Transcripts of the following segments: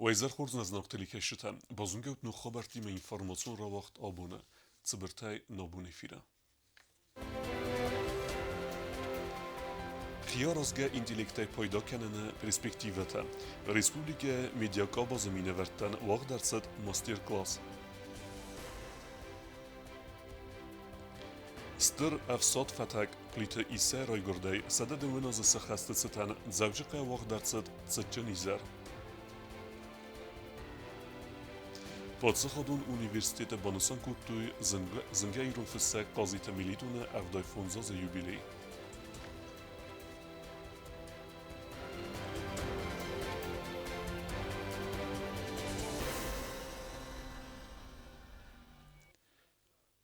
Уӕ изӕр хорз нӕ зынаргъ телекӕсджытӕ! Базонгӕ ут ног хабӕрттимӕ информацион рауагъд абоны цыбыртӕй ногбон эфиры. Хиаразгӕ интеллектӕй пайда кӕныны перспективӕтӕ. Республикӕйы медиакъабазы минӕвӕрттӕн уагъд ӕрцыд мастер-класс. Стыр ӕфсад фӕтӕг Плиты Иссӕ райгуырдӕй 109 азы цы хӕсты цытӕн Дзӕуджыхъӕуы уагъд ӕрцыд цытджын изӕр. Паддзахадон университеты банысан кодтой зынгӕ ирон фыссӕг Хъазиты Мелитоны 75 азы юбилей.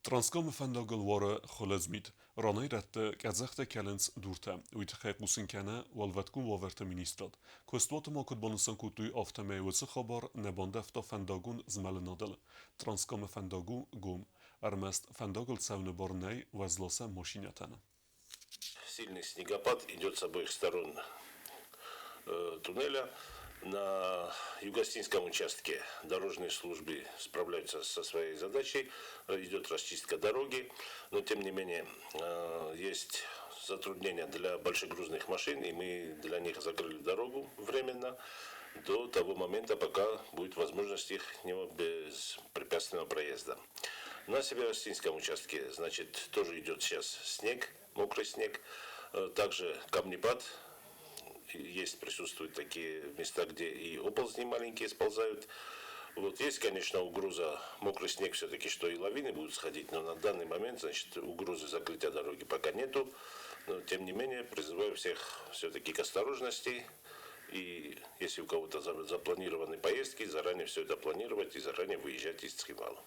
Транскамы фӕндагыл уары хуылыдз мит. Ранӕй-рӕтты къӕдзӕхтӕ кӕлынц дуртӕ. Уый тыххӕй хъусын кӕны Уӕлвӕткон уавӕрты министрад. Куыстуаты ма куыд банысан кодтой, афтӕмӕй уыцы хабар нӕ бандӕвта фӕндагон змӕлынадыл. Транскамы фӕндаг у гом. Ӕрмӕст фӕндагыл цӕуыны бар нӕй уӕзласӕн машинӕтӕн. Сильный снегопад идет с обоих сторон туннеля. На Югостинском участке дорожные службы справляются со своей задачей, идет расчистка дороги, но тем не менее есть затруднения для большегрузных машин, и мы для них закрыли дорогу временно до того момента, пока будет возможность их беспрепятственного проезда. На Северо-Остинском участке, значит, тоже идет сейчас снег, мокрый снег, также камнепад, есть, присутствуют такие места, где и оползни маленькие сползают. Вот есть, конечно, угроза, мокрый снег все-таки, что и лавины будут сходить, но на данный момент, значит, угрозы закрытия дороги пока нету. Но, тем не менее, призываю всех все-таки к осторожности. И если у кого-то запланированы поездки, заранее все это планировать и заранее выезжать из Цхинвала.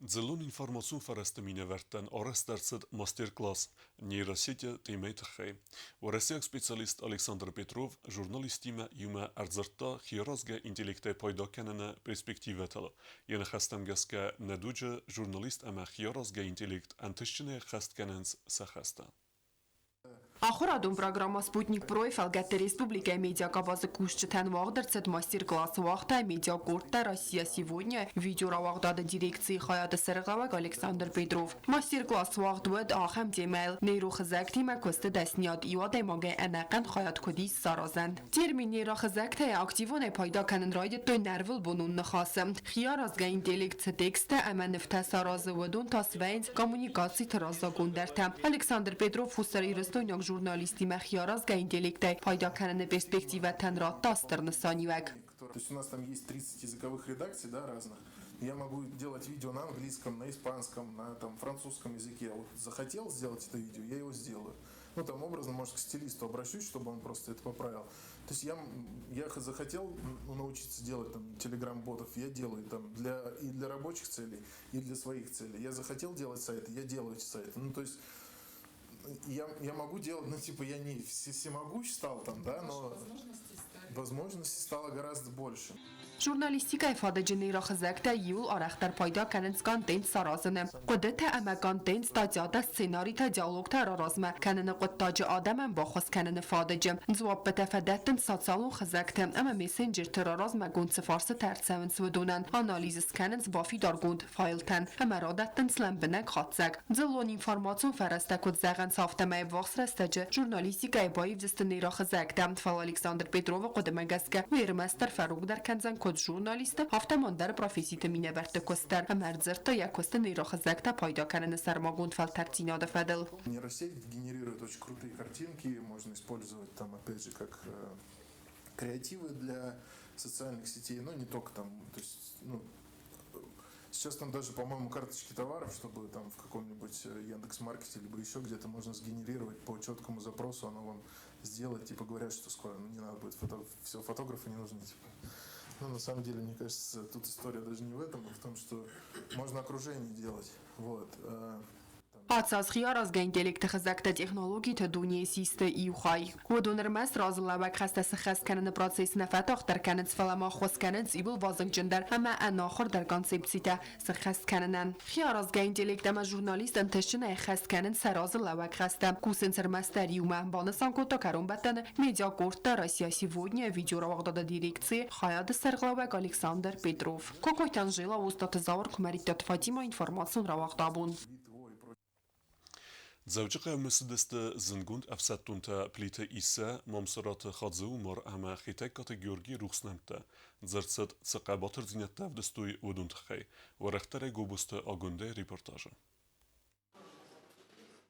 Дзыллон информацион фӕрӕзты минӕвӕрттӕн арӕзт ӕрцыд мастер-класс нейросети темӕйы тыххӕй. Уӕрӕсейаг специалист Александр Петров журналисттимӕ иумӕ ӕрдзырдта хиаразгӕ интеллектӕй пайда кӕныны перспективӕтыл. Йӕ ныхӕстӕм гӕсгӕ, нӕ дуджы журналист ӕмӕ хиаразгӕ интеллект ӕнтыстджынӕй ӕххӕст кӕнынц сӕ хӕстӕ. Ахуырадон программӕ «Спутник Про»-йы фӕлгӕтты республикӕйы медиакъабазы кусджытӕн уагъд ӕрцыд мастер-класс уагъта медиакъордтӕ «Россия сегодня» видеорауагъдады дирекцийы хайады сӕргълӕууӕг Александр Петров. Мастер-класс уагъд уыд ахӕм темӕйыл нейрохызӕгтимӕ куысты дӕсниад иу адӕймагӕй ӕнӕхъӕн хайад куыд ис саразӕн. Термин нейрохызӕгтӕй активонӕй пайда кӕнын райдыдтой ӕрвылбонон ныхасы. Хиаразгӕ интеллект цы тексттӕ ӕмӕ нывтӕ саразы, уыдон та свӕййынц коммуникациты раззагондӕртӕ. Александр Петров хуссарирыстойнаг журналисттимӕ хиаразгӕ интеллектӕй пайда кӕныны перспективӕтӕн радта стыр нысаниуӕг. То есть у нас там есть 30 языковых редакций, да, разных. Я могу делать видео на английском, на испанском, на там, французском языке. Вот захотел сделать это видео, я его сделаю. Ну, там, образно, может, к стилисту обращусь, чтобы он просто это поправил. То есть я захотел, ну, научиться делать там телеграм-ботов, я делаю там и для рабочих целей, и для своих целей. Я захотел делать сайты, я делаю эти сайты. Ну, то есть я могу делать, ну, типа, я не всемогущ стал там, да, но возможностей стало гораздо больше. Журналистикӕйы фадыджы нейрохызӕгтӕ иууыл арӕхдӕр пайда кӕнынц контент саразыны. Хъуыдытӕ ӕмӕ контент, статьятӕ, сценаритӕ, диалогтӕ раразмӕ кӕныны хъуыддаджы адӕмӕн баххуыс кӕныны фадыджы. Дзуаппытӕ фӕдӕттынц социалон хызӕгты ӕмӕ мессенджерты раразмӕгонд цы фарстытӕ ӕрцӕуынц, уыдонӕн анализ скӕнынц бафидаргонд файлтӕн ӕмӕ радӕттынц лӕмбынӕг хатдзӕг. Дзыллон информацион фӕрӕзтӕ куыд зӕгъынц, афтӕмӕй ӕввахс рӕстӕджы журналистикӕйы баивдзысты нейрохызӕгтӕ. Фӕлӕ Александр Петровы хъуыдымӕ гӕсгӕ, уый ӕрмӕстдӕр фӕрогдӕр кӕндзӕн куыд журналисты, афтӕ ма ӕндӕр професситы минӕвӕртты куыст дӕр ӕмӕ ӕрдзырдта йӕ куысты нейрохызӕгтӕ пайда кӕныны сӕрмагонд фӕлтӕрддзинады фӕдыл. Нейросеть генерирует очень крутые картинки, можно использовать там, опять же, как креативы для социальных сетей, но не только там, то есть, ну, сейчас там даже, по-моему, карточки товаров, чтобы там в каком-нибудь Яндекс.Маркете либо еще где-то можно сгенерировать по четкому запросу, оно вам сделает, типа говорят, что скоро, ну, не надо будет, все, фотографы не нужны, типа. Но на самом деле, мне кажется, тут история даже не в этом, а в том, что можно окружение делать, вот. Ацы аз хиаразгӕ интеллекты хызӕгтӕ технологиты дунейы систы иу хай. Уыдон ӕрмӕст разылӕууӕг хӕстӕ сыххӕст кӕныны процесс нӕ фӕтагъддӕр кӕнынц, фӕлӕ ма ӕххуыс кӕнынц иууыл вазыгджындӕр ӕмӕ ӕнахуырдӕр концепцитӕ сыххӕст кӕнынӕн. Хиаразгӕ интеллект ӕмӕ журналист ӕнтыстджынӕй ӕххӕст кӕнынц сӕ разылӕууӕг хӕстӕ, кусынц ӕрмӕстдӕр иумӕ, банысан кодта кӕронбӕттӕны медиакъордтӕ «Россия сегодня» видеорауагъдады дирекцийы хайады сӕргълӕууӕг Александр Петров. Кокойты Анжела, Остъаты Зауыр, Куымӕридтаты Фатимӕ, информацион рауагъд абон. Дзӕуджыхъӕумӕ цыдысты зындгонд ӕфсӕддонтӕ Плиты Иссӕ, Мамсыраты Хадзы-Умар ӕмӕ Хетӕгкаты Георгийы рухс нӕмттӕ. Дзырд цыд, цы хъӕбатырдзинӕдтӕ ӕвдыстой, уыдон тыххӕй. Уӕрӕхдӕрӕй Гобозты Агуындӕйы репортажы.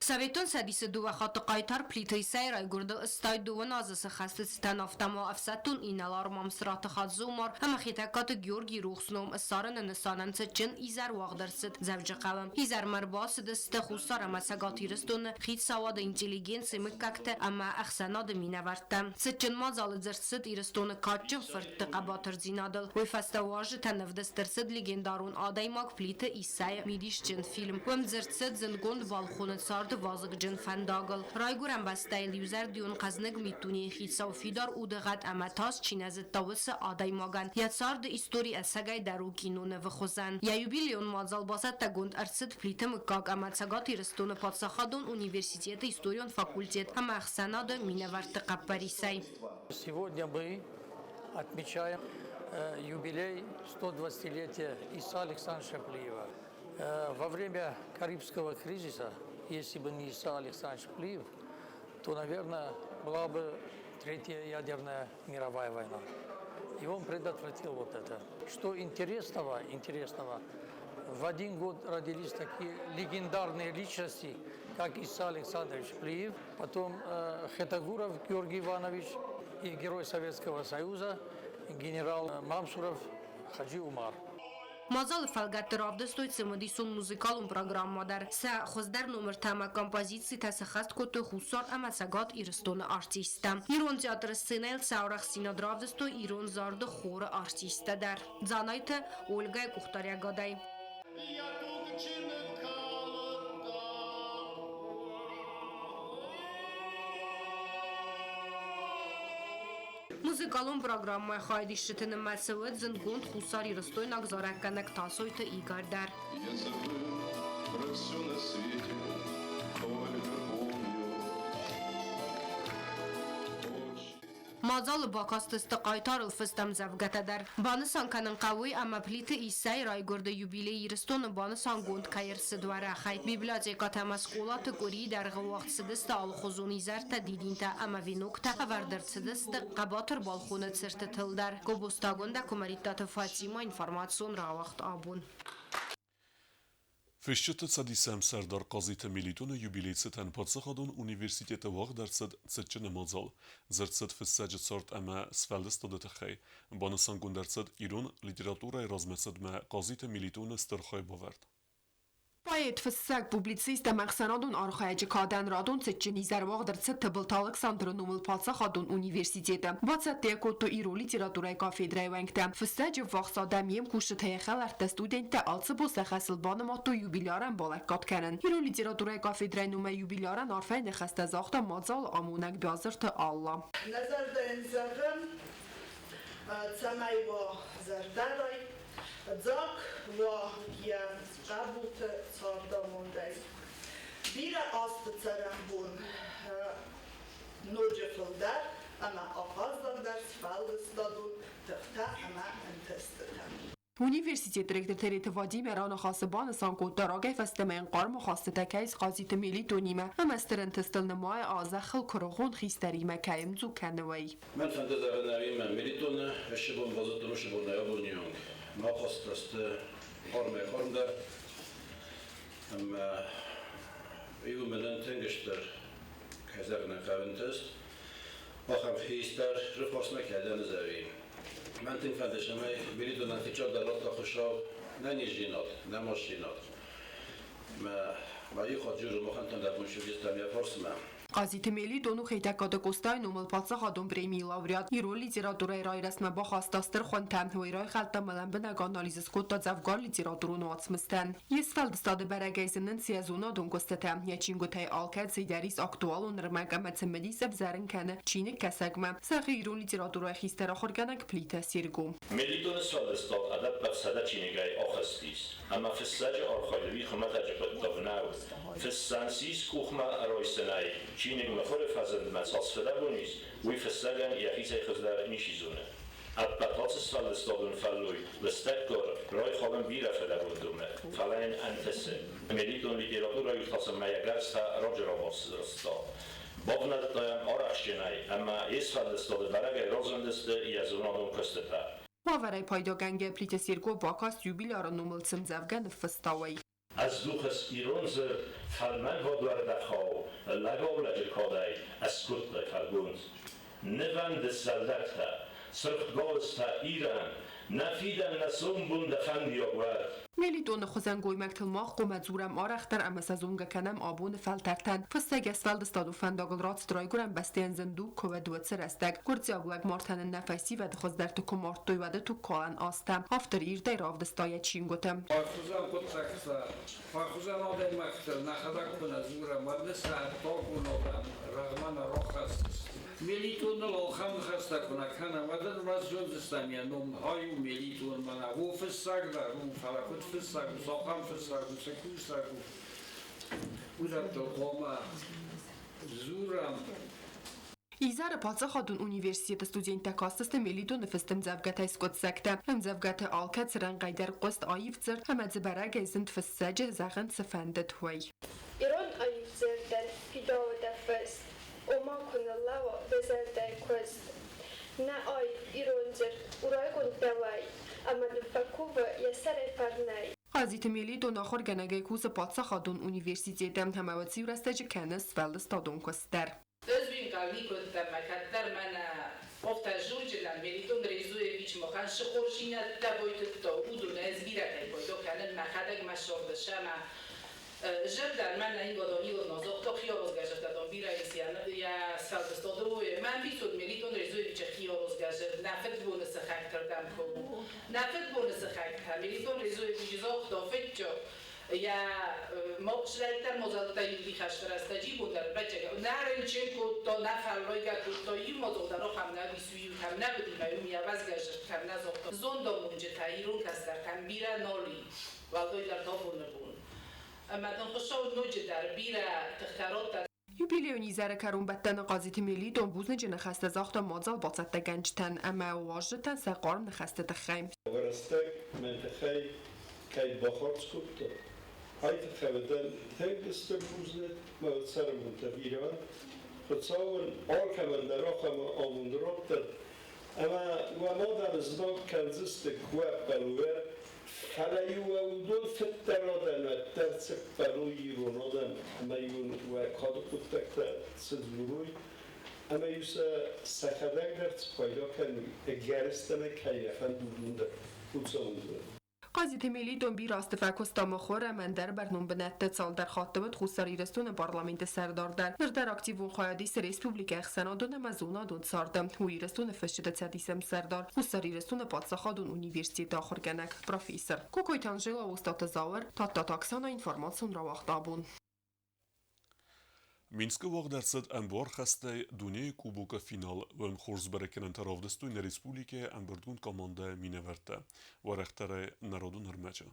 Советон Цӕдисы дыууӕ хатты хъайтар Плиты Исайы райгуырдыл 82 азы цы хӕсты цытӕн афтӕ-ма ӕфсӕддон инӕлар Мамсыраты Хадзы-Умар ӕмӕ Хетӕгкаты Георгийы рухс ном ссарыны нысанӕн цытджын изӕр уагъд ӕрцыд Дзӕуджыхъӕуы. Изӕрмӕ ӕрбацыдысты Хуссар ӕмӕ Цӕгат Ирыстоны хицауады интеллигенцийы мыггӕгты ӕмӕ ӕхсӕнады минӕвӕрттӕ. Цытджын мадзалы дзырд цыд Ирыстоны кадджын фыртты хъӕбатырдзинадыл. Уый фӕстӕ уазджытӕн ӕвдыст ӕрцыд легендарон адӕймаг Плиты Иссӕйы мидисджын фильм. Уым дзырд цыд зындгонд балхоны царды вазыгджын фӕндагыл. Райгуырӕн бӕстӕйыл иузӕрдион хъӕзныг миддунейы хицау фидар удыгъӕд ӕмӕ тас чи нӕ зыдта, уыцы адӕймагӕн йӕ царды истори ӕцӕгӕй дӕр у кинонывы хуызӕн. Йӕ юбилейон мадзал бацӕттӕгонд ӕрцыд Плиты мыггаг ӕмӕ Цӕгат Ирыстоны паддзахадон университеты историон факультет ӕмӕ ӕхсӕнады минӕвӕртты хъӕппӕрисӕй. Сегодня мы отмечаем юбилей 120-летия Иса Александровича Плиева. Во время Карибского кризиса, если бы не Иса Александрович Плиев, то, наверное, была бы Третья ядерная мировая война. И он предотвратил вот это. Что интересного, в один год родились такие легендарные личности, как Иса Александрович Плиев, потом Хетагуров Георгий Иванович и герой Советского Союза генерал Мамсуров Хаджи Умар. Мадзалы фӕлгӕтты равдыстой цымыдисон музыкалон программӕ дӕр. Сӕ хуыздӕр номыртӕ ӕмӕ композицитӕ сӕххӕст кодтой Хуссар ӕмӕ Цӕгат Ирыстоны артисттӕ. Ирон театры сценӕйыл сӕ арӕхстдзинад равдыстой ирон зарды хоры артисттӕ дӕр. Дзанайты Ольгӕйы къухдариӕгадӕй. Музыкалон программӕйы хайадисджыты нымӕцы уыд зындгонд хуссарирыстойнаг зарӕггӕнӕг Тасойты Игорь дӕр. Я забыл про все на свете, только помню. Мадзалы бакастысты хъайтарыл фыст ӕмдзӕвгӕтӕ дӕр. Банысан кӕнын хъӕуы, ӕмӕ Плиты Иссӕйы райгуырды юбилей Ирыстоны банысангонд кӕй ӕрцыд уӕрӕхӕй. Библиотекӕтӕ ӕмӕ скъолаты къуырийы дӕргъы уагъд цыдысты алыхуызон изӕртӕ, дидинтӕ ӕмӕ веноктӕ ӕвӕрд ӕрцыдысты хъӕбатыр балхоны цыртытыл дӕр. Гобозтагондӕ Куымӕридтаты Фатимӕ информацион рауагъд абон. Фысджыты Цӕдисы ӕмсӕрдар Хъазиты Мелитоны юбилей цытӕн паддзахадон университеты уагъд ӕрцыд цытджыны мадзал. Дзырд цыд фыссӕджы цард ӕмӕ сфӕлдыстады тыххӕй. Банысангонд ӕрцыд ирон литературӕйы размӕцыдмӕ Хъазиты Мелитоны стыр хайбавӕрд. Поэт, фыссӕг, публицист ӕмӕ ӕхсӕнадон архайӕджы кадӕн радон цытджын изӕр уагъд ӕрцыд Тыбылты Алыксандры номыл паддзахадон университеты. Бацӕттӕ йӕ кодтой ирон литературӕйы кафедрӕйы уӕнгтӕ. Фыссӕджы ввахс адӕм йе мкусджытӕ, йӕ хӕлӕрттӕ, студенттӕ алцыбон сӕ хӕсыл банымадтой юбилярӕн балӕггад кӕнын. Ирон литературӕйы кафедрӕйы номӕй юбилярӕн арфӕйы ныхӕстӕ загъта мадзалы амонӕг Биазырты Алла. Нӕ зӕрдӕйӕн зӕгъӕм, цӕмӕй уа зӕрдӕрай, дзаг уа йӕ хъӕбулты цардамондӕй. Бирӕ азты цӕрӕнбон ноджы фылдӕр ӕмӕ ахъаззагдӕр сфӕлдыстадон тыхтӕ ӕмӕ ӕнтыстытӕ. Университеты ректор Тедеты Вадим йӕ раныхасы банысан кодта, рагӕй фӕстӕмӕ йын хъарм ахастытӕ кӕй ис Хъазиты Мелитонимӕ ӕмӕ стыр ӕнтыстыл нымайы, а зӕххыл куырыхон хистӕримӕ кӕй ӕмдзу кӕны, уый. Мӕн фӕнды зӕгъын ӕви Мелитоны ӕссы бон базыдтон уыцы бонӕй абоны онг. Мӕ ахастытӕ сты хъармӕй-хъармдӕр ӕмӕ иу мӕнӕн тынг стыр, кӕй зӕгъын ӕй хъӕуы, ӕнтыст. Ахӕм хистӕр рыфарсмӕ кӕдӕм ызӕви. Мӕн тынг фӕнды, цӕмӕй Мелитонӕн фыццагдӕр радта Хуыцау нӕ низдзинад, нӕ мастдзинад. Мӕ иу хатт дзуры махӕн тынг абон сывзыстӕм йӕ фарсмӕ. Хъазиты Мелитон у Хетӕгкаты Къостайы номыл паддзахадон премийы лауреат. Ирон литературӕйы райрӕзтмӕ бахаста стыр хуынтӕ, уый райхӕлдта ӕмӕ лӕмбынӕг анализ скодта дзӕвгар литературон уацмыстӕн. Йе сфӕлдыстады бӕрӕгӕй зынынц йӕ зонадон куыстытӕ, йӕ чингуытӕй алкӕцыйы дӕр ис актуалон ӕрмӕг ӕмӕ цымыдис ӕвзӕрын кӕны чиныгкӕсӕгмӕ, зӕгъы ирон литературӕйы хистӕр ахуыргӕнӕг Плиты Серго. Мелитоны сфӕлдыстад ӕдӕппӕт 100 чиныгӕй ахызтис, ӕмӕ фыссӕджы архайды уый хуымӕтӕджы хъуыддаг нӕу. Фыссӕн сис къухмӕ ӕрайсынӕй, чиныг мыхуыры фӕзындмӕ цас фыдӕбон ис, уый фыссӕгӕн йӕхицӕй хуыздӕр ничи зоны. Ӕппӕт ацы сфӕлдыстадон фӕллой лыстӕггар райхалын бирӕ фыдӕбон домы, фӕлӕ йын ӕнтысы. Мелитон литературӕ иртасынмӕ йӕ гӕрзтӕ раджы рабарста. Бавнӕлдта йӕм арӕхстджынӕй ӕмӕ йе сфӕлдыстады бӕрӕгӕй разындысты йӕ зонадон куыстытӕ. Уавӕрӕй пайдагӕнгӕ Плиты Серго бакаст юбиляры номыл цы мдзӕвгӕ ныффыста, уый. Ӕздухыс ирон дзырд фӕлмӕн уӕрдӕхау, лӕгау-лӕджы кадӕй ӕскодтай фӕлгонц. Нывӕндыс зӕлдӕгтӕ, сырх гауызтӕ Ирӕн, нӕ фидӕн, нӕ сомбон дӕ фӕндиаг уӕд. Мелитоны хуызӕн гоймӕгтыл мах хъуамӕ дзурӕм арӕхдӕр ӕмӕ сӕ зонгӕ кӕнӕм абоны фӕлтӕртӕн. Фыссӕг йӕ сфӕлдыстадон фӕндагыл рацыд райгуырӕн бӕстӕйӕн зын дуг куы уӕд, уыцы рӕстӕг. Гуырдзиаг лӕгмартӕн ын нӕ фӕсивӕды хуыздӕрты куы мардтой, уӕды тугкалӕн азтӕ. Автор ирдӕй равдыста йӕ чингуыты. Хуызӕн хъуыддӕгтӕ, хуызӕн адӕймӕгтыл нӕхӕдӕг куы нӕ дзурӕм, уӕд нӕ сӕ ӕддагон адӕм рӕгъмӕ нӕ рахӕсдзысты. Мелитоныл ахӕм ныхӕстӕ куы нӕ кӕнӕм, уӕд ын раззондзыстӕм йӕ ном ай у Мелитон, мӕнӕ о фыссӕг дӕр у, фӕлӕ куыд фыссӕг у, цахӕм фыссӕг у, цы кусӕг у, уыдӕттыл хъуамӕ дзурӕм. Изӕры паддзахадон университеты студенттӕ кастысты Мелитоны фыст ӕмдзӕвгӕтӕй скъуыддзӕгтӕ. Ӕмдзӕвгӕты алкӕцы рӕнхъӕй дӕр хъуыст аив дзырд ӕмӕ дзы бӕрӕгӕй зынд фыссӕджы, зӕгъын, цы фӕндыд, уый. Ирон аив дзырдӕн фидауы дӕ фыст, ома куы ныллӕууа дӕ зӕрдӕйы куыст. Нӕ аив ирон дзырд у райгонд дӕуӕй, ӕмӕ дын фӕкувы йӕ сӕрӕй фӕрнӕй. Хъазиты Мелитон ахуыргӕнӕгӕй кусы паддзахадон университеты ӕмӕ уыцы иу рӕстӕджы кӕны сфӕлдыстадон куыст дӕр. Ӕз уин гални кодтам, ма кӕддӕр мӕнӕ офтӕ зонджынӕн Мелитон Резоевич махӕн цы хорздзинӕдтӕ байтыдта, уыдон ӕз бирӕтӕй пайда кӕнын мӕхӕдӕг мӕ сӕрды зӕрдӕн мӕнӕ Инга Даниловна загъта, хиаразгӕ бирӕ ис йӕ сфӕлдыстады, уый. Мӕн бицуд Мелитон Резоевичы хиаразгӕ нӕ фыдбоны сыхӕгтырдӕм куы нӕ фыдбоны сыхӕгтӕ Мелитон Резоевич загъта фыццаг йӕ слайдтӕр мадзӕлттӕ иу хӕсты рӕстӕджы бон дӕр бӕчӕг нӕ рынчын кодта, нӕ фӕллойгӕ кодта, иу мадзал дӕр ахӕм нӕ уис иу кӕм нӕ уыди, мӕ уым йӕ вӕзгӕ зырд кӕм нӕ загъта. Зондамонджытӕ ирон кӕстӕртӕм бирӕ нал и, уӕлдайдӕр та боны бон. Ӕмӕ дын Хуыцау ноджы дӕр бирӕ тыхтӕ радта. Юбилейон изӕры кӕронбӕттӕны Хъазиты Мелитон бузныджы ныхӕстӕ загъта мадзал бацӕттӕгӕнджытӕн ӕмӕ уазджытӕн сӕ хъарм ныхӕсты тыххӕй. Рӕстӕг мӕн тыххӕй кӕй бахардз кодта, ай тыххӕй уыдӕн тынг стыр бузныг мӕ цӕрӕнбонтӕ бирӕ. Хуыцауӕн алкӕмӕн дӕр ахӕм амонд раттӕд, ӕмӕ уӕ мадӕн знаг кӕндзысты куы ӕппӕлой, фӕлӕ-иу уӕ уыдон фыддӕр адӕм уӕддӕр цыппӕлой ирон адӕм ӕмӕ-иу уӕ кады хъуыддӕгтӕ цы дзурой, ӕмӕ-иу сӕ сӕхӕдӕг дӕр цы пайда кӕной, ӕгӕрыстӕмӕй кӕй нӕ фӕнды, уыдон дӕр уыцӕуын. Хъазиты Мелитон бирӕ азты фӕкуыста мыхуыр ӕмӕ ӕндӕр бӕрнон бынӕтты, цалдӕр хатты уыд Хуссар Ирыстоны парламенты сӕрдар дӕр. Ныр дӕр активон хайад исы республикӕйы ӕхсӕнадон ӕмӕ зонадон царды. Уый Ирыстоны фысджыты цӕдисы ӕмсӕрдар, Хуссар Ирыстоны паддзахадон университеты ахуыргӕнӕг, профессор. Кокойты Анжела, Остъаты Зауыр, Тадтаты Оксана, информацион рауагъд «Абон». Минскы уагъд ӕрцыд ӕмбуархӕстӕй дунейы Кубокы финал. Уым хорз бӕрӕггӕнӕнтӕ равдыстой нӕ республикӕйы ӕмбырдгонд командӕйы минӕвӕрттӕ. Уӕрӕхдӕрӕй народон ӕрмӕджы.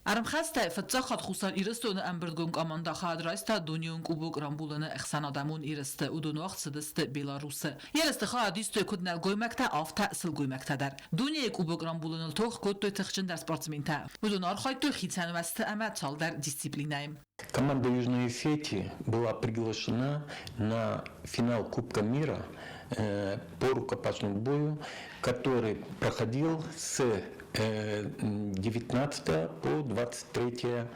Ӕрмхӕстӕй фыццаг хатт Хуссар Ирыстоны ӕмбырдгонд командӕ хайад райста дунеон Кубок рамбулыны ӕхсӕнадӕмон ерысты. Уыдон уагъд цыдысты Беларусы. Ерысты хайад истой куыд нӕлгоймӕгтӕ, афтӕ сылгоймӕгтӕ дӕр. Дунейы Кубок рамбулыныл тох кодтой тыхджындӕр спортсментӕ. Уыдон архайдтой хицӕн уӕзты ӕмӕ цалдӕр дисциплинӕйы. Команда Южной Осетии была приглашена на финал Кубка мира по рукопашному бою, который проходил с 19 по 23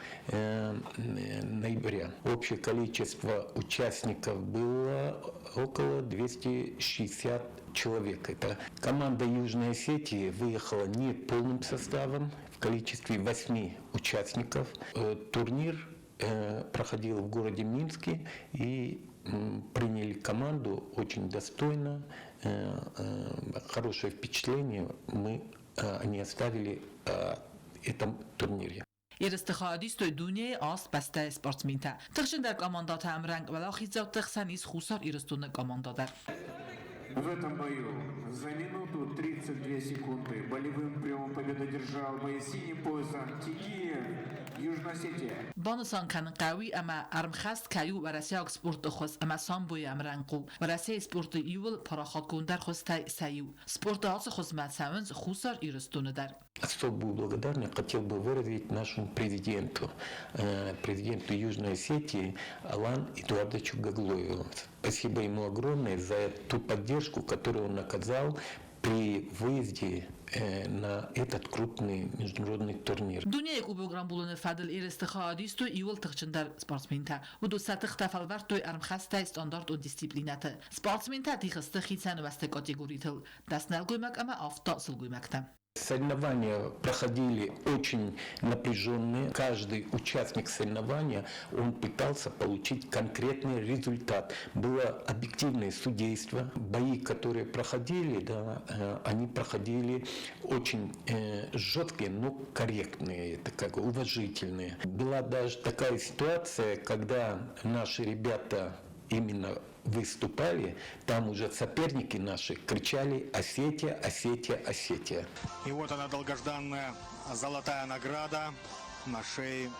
ноября. Общее количество участников было около 260 человек. Это команда Южной Осетии выехала не полным составом. в количестве 8 участников. Турнир проходил в городе Минске, и приняли команду очень достойно. Хорошее впечатление они оставили этом турнире. Ерысты хайад истой дунейы аст бӕстӕйы спортсментӕ. Тыхджындӕр командӕты ӕмрӕнхъ уӕлахиздзауты хсӕн ис Хуссар Ирыстоны командӕ дӕр. В этом бою за минуту 32 секунды болевым приемом победу одержал боец синим поясом Тигиев, Южная Осетия. Банысан кӕнын хъӕуы, ӕмӕ ӕрмхӕст кӕй у уӕрӕсейаг спорты хуыз ӕмӕ самбойы ӕмрӕнхъ у Уӕрӕсейы спорты иууыл парахатгонддӕр хуызтӕй сӕ иу. Спорты ацы хуызмӕ цӕуынц Хуссар Ирыстоны дӕр. Особую благодарность хотел бы выразить нашему президенту, президенту Южной Осетии Алан Эдуардовичу Гаглоеву. Спасибо ему огромное за ту поддержку, которую он оказал при выезде на этот крупный международный турнир. Дунейы Кубок рамбулыны фӕдыл ерысты хайад истой иууыл тыхджындӕр спортсментӕ. Уыдон сӕ тыхтӕ фӕлвӕрдтой ӕрмхӕстӕй стандартон дисциплинӕты. Спортсментӕ дих сты хицӕн уӕзты категоритыл, 10 нӕлгоймаг ӕмӕ 7 сылгоймӕгтӕ. Соревнования проходили очень напряженные. Каждый участник соревнования, он пытался получить конкретный результат. Было объективное судейство. Бои, которые проходили, да, они проходили очень жесткие, но корректные, это как уважительные. Была даже такая ситуация, когда наши ребята именно выступали, там уже соперники наши кричали «Осетия, Осетия, Осетия». И вот она, долгожданная золотая награда на шее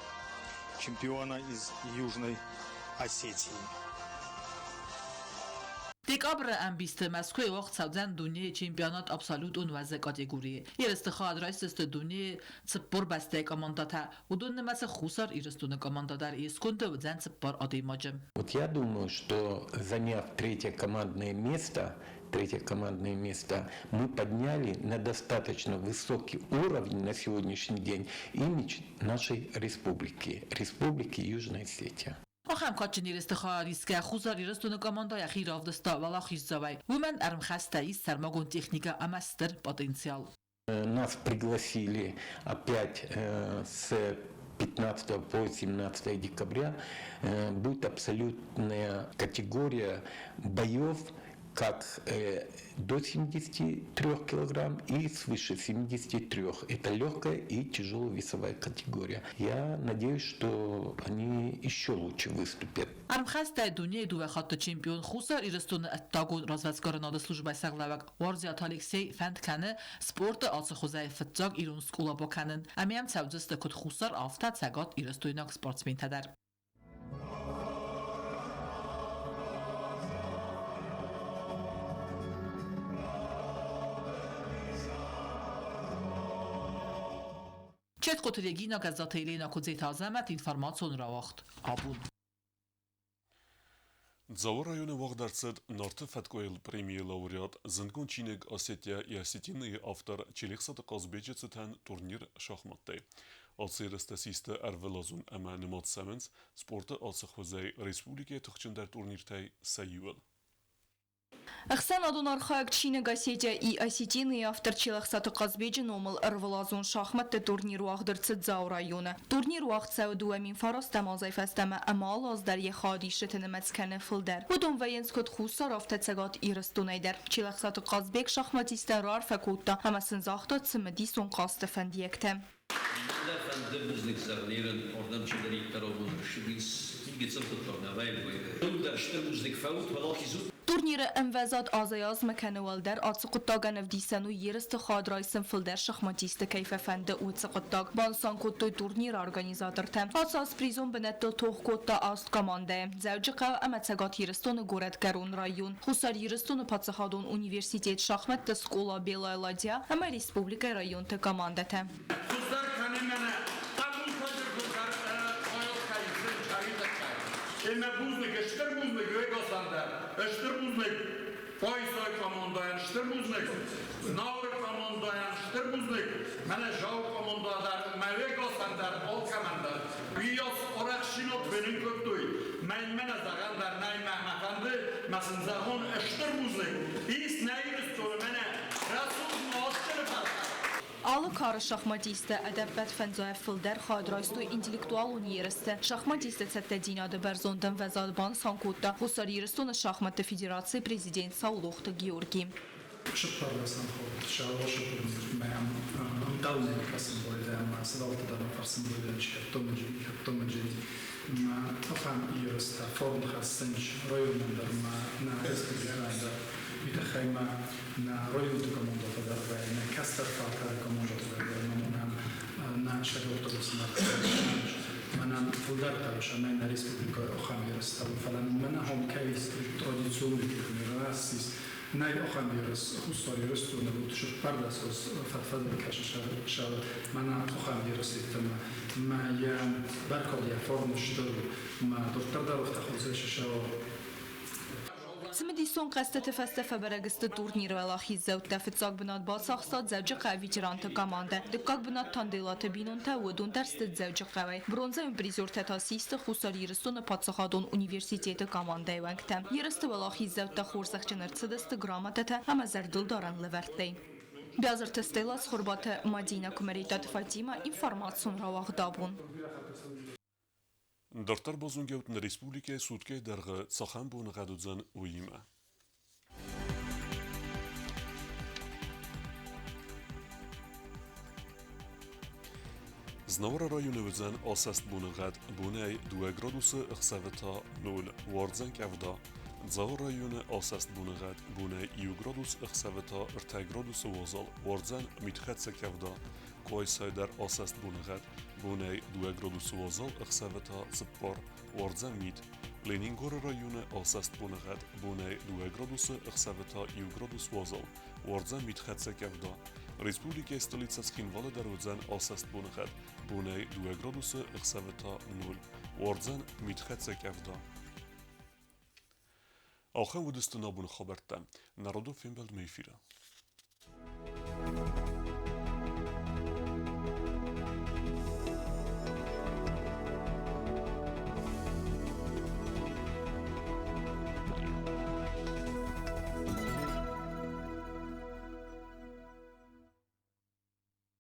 чемпиона из Южной Осетии. Декабры ӕмбисты Мӕскуыйы уагъд цӕудзӕн дунейы чемпионат абсолютон уӕзы категорийы. Ерысты хайад райсдзысты дунейы 40 бӕстӕйы командӕтӕ. Уыдон нымӕцы Хуссар Ирыстоны командӕ дӕр, йе сконды уыдзӕн 4 адӕймаджы. Вот я думаю, что заняв третье командное место, мы подняли на достаточно высокий уровень на сегодняшний день имидж нашей республики, Республики Южная Осетия. Ахӕм кадджын ерысты хайадисгӕ Хуссар Ирыстоны командӕ йӕхи равдыста уӕлахиздзауӕй. Уымӕн ӕрмхӕстӕй ис сӕрмагонд техникӕ ӕмӕ стыр потенциал. Нас пригласили опять с 15 по 17 декабря. Будет абсолютная категория боев как до 73 килограмм и свыше 73. Это легкая и тяжелая весовая категория. Я надеюсь, что они еще лучше выступят. Ӕрмхӕстӕй дунейы дыууӕ хатты чемпион, Хуссар Ирыстоны ӕддагон развӕдсгарынады службӕйы сӕргълӕууӕг Уарзиаты Алексей фӕнд кӕны спорты ацы хуызӕй фыццаг ирон скъола бакӕнын. Ӕмӕ йӕм цӕудзысты куыд Хуссар, афтӕ Цӕгат Ирыстойнаг спортсментӕ дӕр. Четхъуты Регина, Гӕззаты Елена, Куыдзеты Азӕмӕт, информацион рауагъд «Абон». Дзауы районы уагъд ӕрцыд Нарты фӕткъуыйыл премийы лауреат, зындгонд чиныг «Осетия и осетины»-йы автор Челехсаты Хъазбеджы цытӕн турнир шахматтӕй. Ацы ерыстӕ систы ӕрвылазон ӕмӕ нымад цӕуынц спорты ацы хуызӕй республикӕйы тыхджындӕр турниртӕй сӕ иуыл. Ӕхсӕнадон архайӕг, чиныг «Осетия и осетины» автор Челӕхсаты Хъазбеджы номыл ӕрвылазон шахматты турнир уагъд ӕрцыд Дзауы районы. Турнир уагъд цӕуы 2009 азӕй фӕстӕмӕ ӕмӕ алы аз дӕр йӕ хайадисджыты нымӕц кӕны фылдӕр. Уыдон вӕййынц куыд Хуссар, афтӕ Цӕгат Ирыстонӕй дӕр. Челӕхсаты Хъазбег шахматисттӕн раарфӕ кодта ӕмӕ сын загъта цымыдисон хъазты фӕндиӕгтӕ. Мӕ фӕнды бузныг зӕгъын, Ирӕн ардӕм чидӕриддӕр абон ссыдис, гыццыл хъуыддаг нӕ вӕййы. Дӕр стыр бузныг фӕут, уӕлахиз ут. Турниры ӕмвӕзад азӕй-азмӕ кӕны уӕлдӕр. Ацы хъуыддагӕн ӕвдисӕн у, ерысты хайад райсын фылдӕр шахматисты кӕй фӕфӕнды, уыцы хъуыддаг, банысан кодтой турниры организатортӕ. Ацы аз призон бынӕттыл тох кодта аст командӕйы: Дзӕуджыхъӕу ӕмӕ Цӕгат Ирыстоны Горӕтгӕрон район, Хуссар Ирыстоны паддзахадон университет, шахматты скъола «Белая ладья» ӕмӕ республикӕйы районты командӕтӕ. Хуыздӕр кӕны мӕнӕ хъӕбултӕ Ӕмӕ бузныг, стыр бузныг уегасӕн дӕр, стыр бузныг Къуайсайы командӕйӕн, стыр бузныг Знауыры командӕйӕн, стыр бузныг мӕнӕ Джауы командӕ дӕр, мӕ уегасӕн дӕр, алкӕмӕн дӕр. Уыйас арӕхстдзинад фенын кодтой, мӕн мӕнӕ зӕгъӕн дӕр нӕй, мӕ фӕнды, мӕ сын зӕгъон стыр бузныг. Ис нӕ Ирыстоны мӕнӕ рӕсугъд нуазджыны фӕлтӕр. Алы Алы кары шахматисттӕ ӕдӕппӕт 50 фылдӕр хайад райстой интеллектуалон ерысты. Шахматистты цӕттӕдзинады бӕрзонд ӕмвӕзад банысан кодта Хуссар Ирыстоны шахматты федерацийы президент Саулохты Георги. 14 хатт сӕ турнирмӕ ӕнхъӕлмӕ кӕсын байдайӕм, цыдӕртӕ дӕр фӕрсын байдайӕм, чи ахӕм ерыстӕ фарн хӕссынц районӕн дӕр ма нӕ республикӕйӕн дӕр. Уый тыххӕй ма нӕ районты командӕтӕ дӕр вӕййы, нӕ кӕстӕр фӕлтӕры командӕтӕ дӕр вӕййы, мӕнӕн нӕ сӕргълӕууӕг мӕнӕн фылдӕр хъӕуы, цӕмӕй нӕ республикӕйы ахӕм ерыстӕ уой, фӕлӕ мӕнӕ ахӕм кӕй традицион турнир ссис, нӕй ахӕм ерыс Хуссар Ирыстоны уыд 14 аз фӕд-фӕдыл кӕсы мӕнӕ ахӕм ерыс йеддӕмӕ. Мӕ йӕ бӕркад, йӕ фарн стыр у, мӕ дарддӕр дӕр афтӕ хорзӕй сӕ. Цымыдисон хъӕзтыты фӕстӕ фӕбӕрӕг сты турниры уӕлахиздзӕуттӕ. Фыццаг бынат бацахста Дзӕуджыхъӕуы ветеранты командӕ. Дыккаг бынат Танделаты бинонтӕ, уыдон дӕр сты Дзӕуджыхъӕуӕй. Бронзӕйон призертӕ та систы Хуссар Ирыстоны паддзахадон университеты командӕйы уӕнгтӕ. Ерысты уӕлахиздзӕуттӕ хорзӕхджын ӕрцыдысты грамотӕтӕ ӕмӕ зӕрдылдарӕн лӕвӕрттӕй. Биазырты Стелла, Цхуырбаты Мадина, Куымӕридтаты Фатима, информацион рауагъд «Абон». Дарддӕр базонгӕут нӕ республикӕйы суткӕйы дӕргъы цахӕм боныгъӕд уыдзӕн, уыимӕ. Знауыры районы уыдзӕн асӕст боныгъӕд, бонӕй 2 градусы, ӕхсӕвы та 0, уардзӕн къӕвда. Дзауы районы асӕст боныгъӕд, бонӕй 1 градус, ӕхсӕвы та 3 градусы уазал, уардзӕн митхӕццӕ къӕвда. Къуайсайы дӕр асӕст боныгъӕд, бонӕй 2 градусы уазал, ӕхсӕвы та 4, уардзӕн мит. Ленингоры районы асӕст боныгъӕд, бонӕй 2 градусы, ӕхсӕвы та 1 градус уазал, уардзӕн митхӕццӕ къӕвда. Республикӕйы столицӕ Цхинвалы дӕр уыдзӕн асӕст боныгъӕд, бонӕй 2 градусы, ӕхсӕвы та 0, уардзӕн митхӕццӕ къӕвда. Ахӕм уыдысты нӕ абоны хабӕрттӕ. Народон фембӕлдмӕ эфиры.